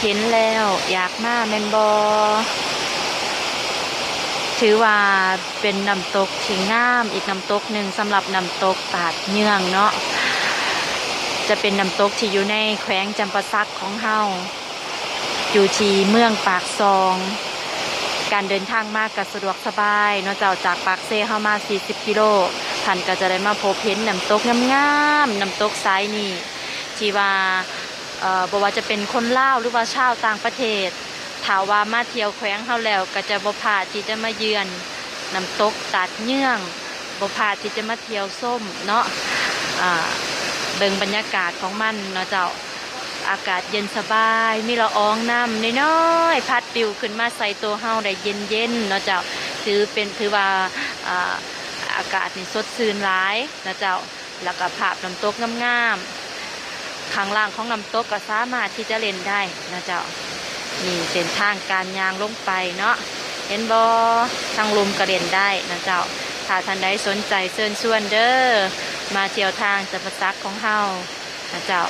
ເຫັນແລ້ວຢາກມາແມ່ນບໍ່? ຖືວ່າເປັນນ້ຳຕົກທີ່ງາມອີກນ້ຳຕົກໜຶ່ງ ສຳລັບນ້ຳຕົກຕາດເຍືອງເນາະ, ຈະເປັນນ້ຳຕົກທີ່ຢູ່ໃນແຂວງຈຳປາສັກຂອງເຮົາ ຢູ່ທີ່ເມືອງປາກຊ່ອງ. ການເດີນທາງມາກໍສະດວກສະບາຍເນາະເຈົ້າ, ຈາກປາກເຊເຮົາມາສີ່ສິບກິໂລ, ທ່ານກໍຈະໄດ້ມາພົບເຫັນນ້ຳຕົກງາມໆ, ນ້ຳຕົກສາຍນີ້ ທີ່ວ່າ ເອີ່ ບໍ່ວ່າຈະເປັນຄົນລາວ ຫຼືວ່າຊາວຕ່າງປະເທດ, ຖ້າວ່າມາທ່ຽວແຂວງເຮົາແລ້ວ ກໍຈະບໍ່ພາດທີ່ຈະມາເຢືອນນ້ຳຕົກຕາດເຍືອງ, ບໍ່ພາດທີ່ຈະມາທ່ຽວຊົມເນາະ, ອ່າ ເບິ່ງບັນຍາກາດຂອງມັນເນາະເຈົ້າ. ອາກາດເຢັນສະບາຍ, ມີລະອອງນ້ຳນ້ອຍໆ ພັດປິວຂຶ້ນມາໃສ່ໂຕເຮົາໄດ້ເຢັນໆເນາະເຈົ້າ. ຖືເປັນ ຖືວ່າ ອ່າ ອາກາດນີ້ສົດຊື່ນຫຼາຍເນາະເຈົ້າ. ແລ້ວກໍພາບນ້ຳຕົກງາມໆ, ຂ້າງລ່າງຂອງນ້ຳຕົກກໍສາມາດທີ່ຈະຫຼິ້ນໄດ້ນະເຈົ້າ. ນີ້ເສັ້ນທາງການຍ່າງລົງໄປເນາະ, ເຫັນບໍ່? ທາງລຸ່ມກໍຫຼິ້ນໄດ້ນະເຈົ້າ. ຖ້າທ່ານໃດສົນໃຈເຊີນຊວນເດີ ມາທ່ຽວທາງຈຳປາສັກຂອງເຮົານະເຈົ້າ.